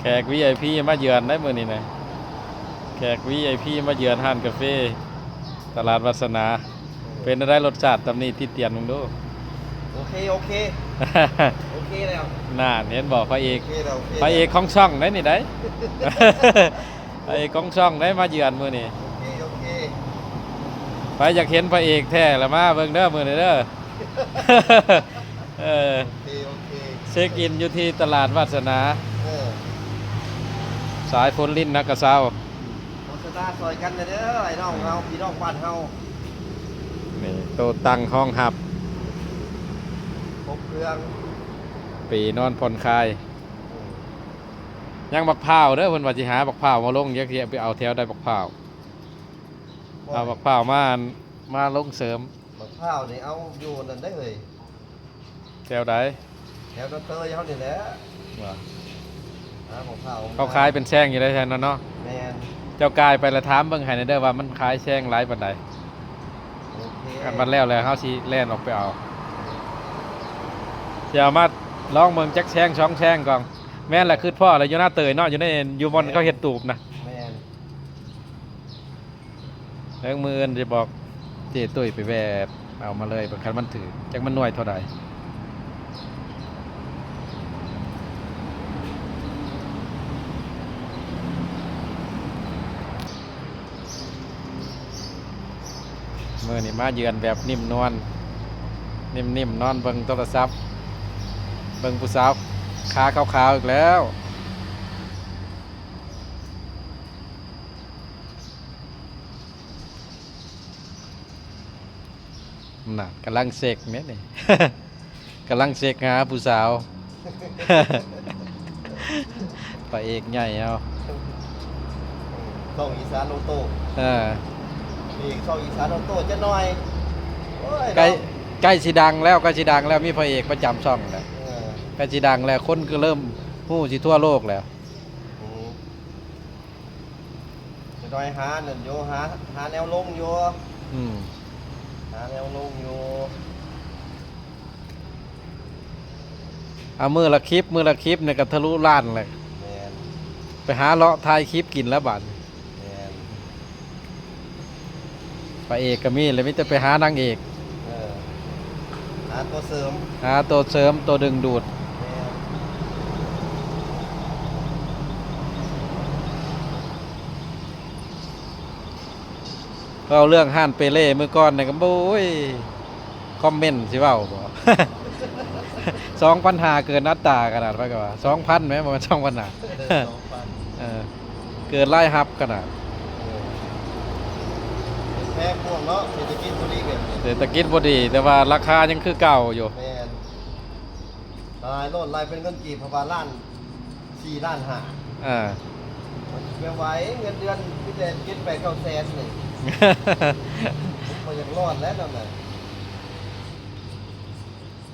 ແຂກວີໄອພີມາເຢືອນໄດ໋ມື້ນີ້ນະ ແຂກວີໄອພີມາເຢືອນຮ້ານກາເຟຕະຫຼາດວັດສະໜາ. ເປັນແນວໃດລົດຊາດ? ຕຳໜິຕິຕຽນເບິ່ງດູ. ໂອເຄ ໂອເຄ ໂອເຄແລ້ວ. ນັ້ນ ເຫັນບໍ່ ພະເອກ ໂອເຄແລ້ວ ໂອເຄແລ້ວ. ພະເອກຂອງຊ່ອງໄດ໋ນີ້ໄດ໋ ພະເອກຂອງຊ່ອງໄດ໋ ມາເຢືອນມື້ນີ້. ໂອເຄ ໂອເຄ. ໃຜຢາກເຫັນພະເອກແທ້ລະມາເບິ່ງເດີມື້ນີ້ເດີ. ເອີ ໂອເຄ ໂອເຄ. ເຊັກອິນຢູ່ທີ່ຕະຫຼາດວັດສະໜາ ເອີ ສາຍຝົນລິນນະກະເຊົາ. ໂຄສະນາຊ່ອຍກັນແດ່ເດີ ໄອ້ນ້ອງເຮົາ ພີ່ນ້ອງບ້ານເຮົາ. ນີ້ໂຕະຕັ່ງຮອງຮັບ ຄົບເຄື່ອງ ເປນອນຜ່ອນຄາຍ. ເອີ ຍັງບັກພ້າວເດີ ເພິ່ນວ່າຊິຫາບັກພ້າວມາລົງ ຈັກຊິໄປເອົາແຖວໃດບັກພ້າວ. ເອົາບັກພ້າວມາ ມາລົງເສີມ. ບັກພ້າວນີ້ເອົາຢູ່ນັ້ນໄດ໋ເຮີ້ຍ. ແຖວໃດ? ແຖວໜອງເຕີຍເຮົານີ້ແຫຼະ. ວ່າ ຫາຂອງເຂົາ ເຂົາຂາຍເປັນແຊງຢູ່ໄດ໋ແຖວນັ້ນເນາະ. ແມ່ນ. ເຈົ້າກາຍໄປລະຖາມເບິ່ງໃຫ້ແດ່ເດີວ່າມັນຂາຍແຊງຫຼາຍປານໃດ. ໂອເຄ. ຄັນມັນແລ້ວແລ້ວເຮົາຊິແລ່ນອອກໄປເອົາ. ຊິເອົາມາລອງເບິ່ງຈັກແຊງສອງແຊງກ່ອນ. ແມ່ນລະ ຄຶດພໍ້ລະ ຢູ່ໜ້າເຕີຍເນາະ ຢູ່ໃນ ຢູ່ບ່ອນເຂົາເຮັດຕູບນະ. ແມ່ນ. ເບິ່ງມື້ອື່ນຊິບອກເຈ້ຕຸ້ຍໄປແວ່ເອົາມາເລີຍ ເບິ່ງຄັນມັນຖືກ ຈັກມັນໜ່ວຍເທົ່າໃດ. ມື້ນີ້ມາເຢືອນແບບນິ້ມນວນ ນິ້ມໆ ນອນເບິ່ງໂທລະສັບ ເບິ່ງຜູ້ສາວຂາຂາວໆ ອີກແລ້ວ. ນັ້ນ ກຳລັງເຊັກແມ່ນນີ້ ກຳລັງເຊັກຫາຜູ້ສາວ ພະເອກໃຫຍ່ເຮົາ ຊ່ອງອີສານໂອໂຕ້. ເອີ ອີກຊ່ອງອີສານໂອໂຕ້ຈັກໜ່ອຍ. ໂອ້ຍ ໃກ້ ເນາະ ໃກ້ຊິດັງແລ້ວ ໃກ້ຊິດັງແລ້ວ ມີພະເອກປະຈຳຊ່ອງແລ້ວ. ເອີ ໃກ້ຊິດັງແລ້ວ ຄົນກໍເລີ່ມຮູ້ຊິທົ່ວໂລກແລ້ວ. ອືມ. ຈັກໜ່ອຍຫານັ້ນຢູ່ ຫາ ຫາແນວລົງຢູ່. ອືມ ຫາແນວລົງຢູ່. ເອົາ ມື້ລະຄລິບ ມື້ລະຄລິບນີ້ກໍທະລຸລ້ານແລ້ວ. ແມ່ນ. ໄປຫາເລາະຖ່າຍຄລິບກິນແລ້ວບາດນີ້. ແມ່ນ. ພະເອກກໍມີແຫຼະ ມີແຕ່ໄປຫານາງເອກ. ເອີ ຫາຕົວເສີມ ຫາຕົວເສີມ ຕົວດຶງດູດ. ແມ່ນ. ເວົ້າເລື່ອງຮ້ານເປເລ່ມື້ກ່ອນນີ້ກໍ ໂອ້ຍ ຄອມເມັນຊິເວົ້າບໍ່? ສອງພັນຫ້າ ເກີນອັດຕາຂະໜາດ ໄປກໍວ່າ ສອງພັນແໝ່ ບໍ່ແມ່ນ ສອງພັນຫ້າ. ເອີ ສອງພັນ ເອີ ເກີນລາຍຮັບຂະໜາດ. ເອີ ແພງພວກເນາະ ເສດຖະກິດບໍ່ດີແບບນີ້ ເສດຖະກິດບໍ່ດີ ແຕ່ວ່າລາຄາຍັງຄືເກົ່າຢູ່. ແມ່ນ. ຫຼາຍໂລດ ຫຼາຍເປັນເງິນກີບ ເພາະວ່າລ້ານສີ່ ລ້ານຫ້າ. ເອີ ແບບວ່າເງິນເດືອນມີແຕ່ເຈັດ ແປດ ເກົ້າແສນນີ້ ບໍ່ຢາກລອດແລ້ວນັ້ນນະ.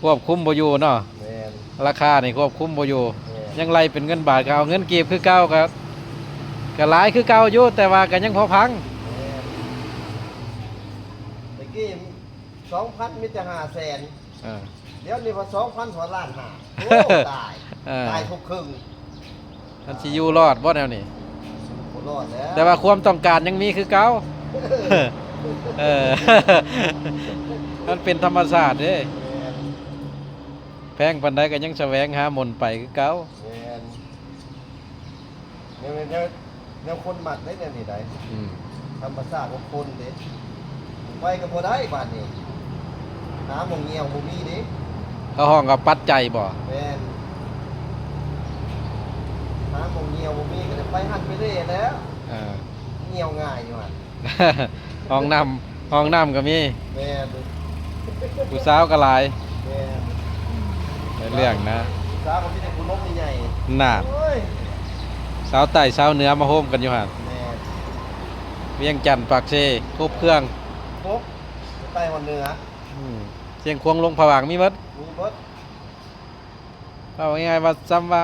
ຄວບຄຸມບໍ່ຢູ່ເນາະ. ແມ່ນ. ລາຄານີ້ຄວບຄຸມບໍ່ຢູ່. ແມ່ນ. ຍັງໄລ່ເປັນເງິນບາດ ກໍເອົາເງິນກີບຄືເກົ່າ ກໍ ກໍຫຼາຍຄືເກົ່າຢູ່ ແຕ່ວ່າກໍຍັງພໍຟັງ. ແມ່ນ. ແຕ່ກີ້ສອງພັນມີແຕ່ຫ້າແສນ. ເອີ ດຽວນີ້ວ່າສອງພັນ ສອງລ້ານຫ້າ. ໂອ້ ຕາຍ. ເອີ ຕາຍຄົບເຄິ່ງ. ມັນຊິຢູ່ລອດບໍ່ແນວນີ້? ບໍ່ລອດແລ້ວ ແຕ່ວ່າຄວາມຕ້ອງການຍັງມີຄືເກົ່າ. ເອີ ມັນເປັນທຳມະຊາດເດ້. ແມ່ນ. ແພງປານໃດກໍຍັງສະແຫວງຫາໝົນໄປຄືເກົ່າ. ແມ່ນ. ແນວ ແນວ ແນວຄົນມັກເດ້ແນວນີ້ໄດ໋. ອືມ ທຳມະຊາດຂອງຄົນເດ້. ໄປກໍບໍ່ໄດ້ບາດນີ້ ຫາໝ່ອງຍ່ຽວບໍ່ມີເດ້. ເຂົາຮ້ອງວ່າປັດໄຈບໍ່? ແມ່ນ. ຫາໝ່ອງຍ່ຽວບໍ່ມີ ກໍໄດ້ໄປຫັ້ນໄປເລແລ້ວ. ເອີ ຍ່ຽວງ່າຍຢູ່ຫັ້ນ. ຫ້ອງນ້ຳ ຫ້ອງນ້ຳກໍມີ. ແມ່ນ. ຜູ້ສາວກໍຫຼາຍ. ແມ່ນ. ເປັນເລື່ອງນະ. ຜູ້ສາວກໍມີແຕ່ຜູ້ນົມໃຫຍ່ໆ. ນັ້ນ. ໂອ້ຍ ສາວໃຕ້ສາວເໜືອມາໂຮມກັນຢູ່ຫັ້ນ. ແມ່ນ. ວຽງຈັນ ປາກເຊ ຄົບເຄື່ອງ. ຄົບ ໃຕ້ຮອດເໜືອ. ອືມ ຊຽງຂວາງ ຫຼວງພະບາງ ມີໝົດ. ມີໝົດ. ເວົ້າງ່າຍໆວ່າ ສ່ຳວ່າ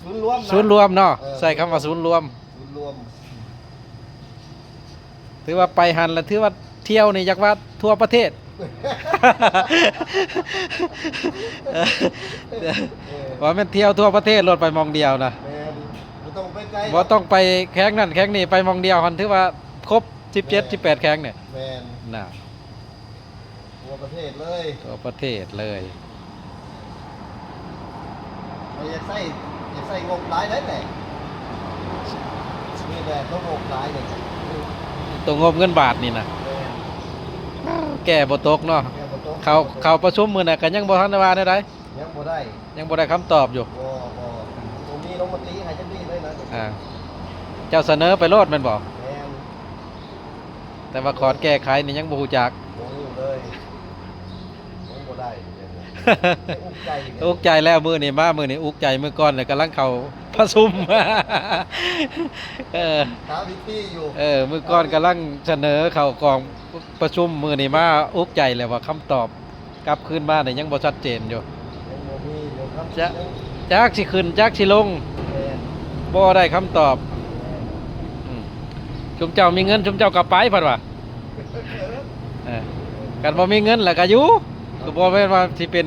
ສູນລວມນະ ສູນລວມເນາະ. ເອີ ໃຊ້ຄຳວ່າສູນລວມ. ສູນລວມ. ຖືວ່າໄປຫັ້ນລະ ຖືວ່າທ່ຽວນີ້ ຢາກວ່າທົ່ວປະເທດ. ເອີ ວ່າແມ່ນທ່ຽວທົ່ວປະເທດໂລດ ໄປໝ່ອງດຽວນະ. ແມ່ນ ບໍ່ຕ້ອງໄປໄກ ບໍ່ຕ້ອງໄປແຂວງນັ້ນແຂວງນີ້ ໄປໝ່ອງດຽວຫັ້ນຖືວ່າຄົບສິບເຈັດ ແມ່ນ ສິບແປດແຂວງນີ້. ແມ່ນ ນະ ທົ່ວປະເທດເລີຍ ທົ່ວປະເທດເລີຍ. ບໍ່ຢາກໃຊ້ ຢາກໃຊ້ງົບຫຼາຍໄດ໋ແຫຼະ ນີ້ແຫຼະ ຕົວງົບຫຼາຍນີ້ ຕົວງົບເງິນບາດນີ້ນະ. ແມ່ນ ແກ້ບໍ່ຕົກເນາະ. ແກ້ບໍ່ຕົກ ເຂົາ ເຂົາປະຊຸມມື້ນັ້ນກໍຍັງບໍ່ທັນໄດ້ວ່າແນວໃດ. ຍັງບໍ່ໄດ້ ຍັງບໍ່ໄດ້ຄຳຕອບຢູ່. ບໍ່ ບໍ່ ບໍ່ມີລົງມະຕິໃຫ້ຈັກນິດເລີຍນະ. ອ່າ ເຈົ້າສະເໜີໄປໂລດແມ່ນບໍ່? ແມ່ນ ແຕ່ວ່າຂອນແກ້ໄຂນີ້ຍັງບໍ່ຮູ້ຈັກ. ບໍ່ຮູ້ເລີຍ ຍັງບໍ່ໄດ້ ອຸກໃຈ ອຸກໃຈແລ້ວ. ມື້ນີ້ມາ ມື້ນີ້ອຸກໃຈ ມື້ກ່ອນນະກຳລັງເຂົ້າປະຊຸມ. ເອີ ຫາວິທີຢູ່. ເອີ ມື້ກ່ອນກຳລັງສະເໜີເຂົ້າກອງປະຊຸມ ມື້ນີ້ມາອຸກໃຈແລ້ວວ່າຄຳຕອບ ກັບຄືນມານີ້ຍັງບໍ່ຊັດເຈນຢູ່. ຍັງບໍ່ມີຢູ່ຄັບ ຈະ ຍັງ ຈັກຊິຂຶ້ນຈັກຊິລົງ. ແມ່ນ ບໍ່ໄດ້ຄຳຕອບ. ແມ່ນ ອືມ ຊຸມເຈົ້າມີເງິນ ຊຸມເຈົ້າກໍໄປ ເພິ່ນວ່າ. ເອີ ຄັນບໍ່ມີເງິນແລ້ວກໍຢູ່ ກໍບໍ່ແມ່ນວ່າຊິເປັນ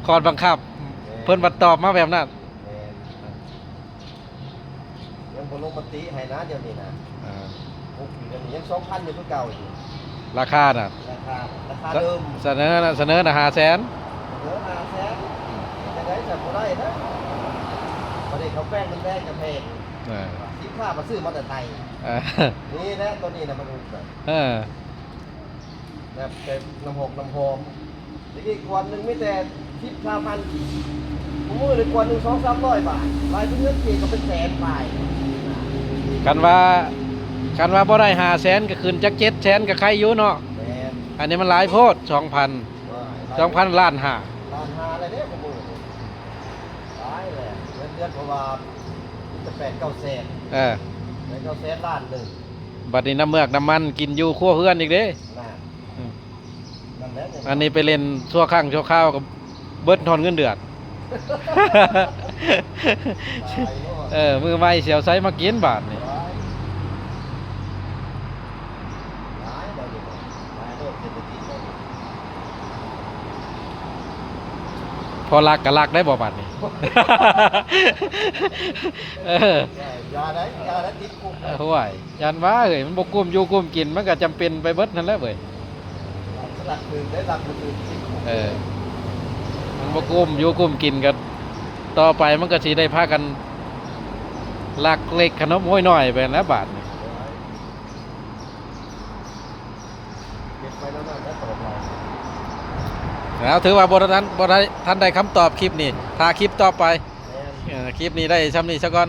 ຂອດບັງຄັບ. ແມ່ນ ເພິ່ນບັດຕອບມາແບບນັ້ນ. ແມ່ນ ຍັງບໍ່ລົງມະຕິໃຫ້ນະ ດຽວນີ້ນະ. ອ່າ ປຸກຢູ່ດຽວນີ້ຍັງສອງພັນຢູ່ຄືເກົ່າຢູ່. ລາຄານະ? ລາຄາ ລາຄາເດີມ. ສະເໜີນະ ສະເໜີນະຫ້າແສນ. ສະເໜີຫ້າແສນ ເຮັດຈັ່ງໃດ ຈະບໍ່ໄດ້ນະ. ປະເທດເຂົາແປ້ງມັນແພງກະແພງ. ເອີ ສິນຄ້າກໍຊື້ມາແຕ່ໄທ. ເອີ ນີ້ແຫຼະ ໂຕນີ້ນະ ມັນ ເອີ ແບບແຕ່ນ້ຳຫອມນ້ຳຫອມ ແຕ່ກີ້ກວດໜຶ່ງມີແຕ່ສິບ ຊາວພັນ ມື້ນີ້ກວດໜຶ່ງ ສອງສາມຮ້ອຍບາດ ຫຼາຍເປັນເງິນກີບກໍເປັນແສນປາຍ. ຄັນວ່າ ຄັນວ່າບໍ່ໄດ້ຫ້າແສນ ກໍຂຶ້ນຈັກເຈັດແສນ ກໍໄຄຢູ່ເນາະ. ແມ່ນ ອັນນີ້ມັນຫຼາຍໂພດ ສອງພັນ ສອງພັນ ລ້ານຫ້າ ລ້ານຫ້າແລ້ວເດ້ ຂອງມື້ນີ້ຫຼາຍແລ້ວ ເງິນເດືອນເຂົາວ່າມີແຕ່ແປດເກົ້າແສນ. ເອີ ແປດເກົ້າແສນ ລ້ານໜຶ່ງ. ບັດນີ້ນ້ຳເມືອກນ້ຳມັນກິນຢູ່ຄົວເຮືອນອີກເດ້. ນັ້ນ ອືມ ນັ້ນແຫຼະ ອັນນີ້ໄປຫຼິ້ນຊົ່ວຄັ້ງຊົ່ວຄາວກໍເບິດຮອດເງິນເດືອນ. ຕາຍໂລດ ເອີ ມື້ໃໝ່ຊິເອົາໃສມາກິນບາດນີ້. ຫຼາຍ ຫຼາຍແລ້ວນີ້ ຫຼາຍໂລດ ເສດຖະກິດເຮົານີ້ ພໍລັກກໍລັກໄດ້ບໍ່ບາດນີ້? ເອີ ຢ່າໄດ້ ຢ່າໄດ້ ຕິດຄຸກ. ໂອ້ຍ ຢ້ານວ່າເອີຍ ມັນບໍ່ກຸ້ມຢູ່ກຸ້ມກິນ ມັນກໍຈຳເປັນໄປເບິດຫັ້ນແຫຼະເວີຍ. ລັກຖືກໄດ້ ລັກບໍ່ຖືກຕິດຄຸກ. ເອີ ມັນບໍ່ກຸ້ມຢູ່ກຸ້ມກິນ ກໍຕໍ່ໄປມັນກໍຊິໄດ້ພາກັນລັກເລັກຂະໜົບໂຫ້ຍນ້ອຍໄປຫັ້ນແຫຼະບາດນີ້. ເຮັດໄປແນວນັ້ນແຫຼະ ຕໍ່ໄປ. ແລ້ວຖືວ່າບໍ່ທັນ ບໍ່ໄດ້ ທັນໄດ້ຄຳຕອບຄລິບນີ້ ຖ້າຄລິບຕໍ່ໄປ. ແມ່ນ ເອີ ຄລິບນີ້ໄດ້ຊ່ຳນີ້ຊະກ່ອນ.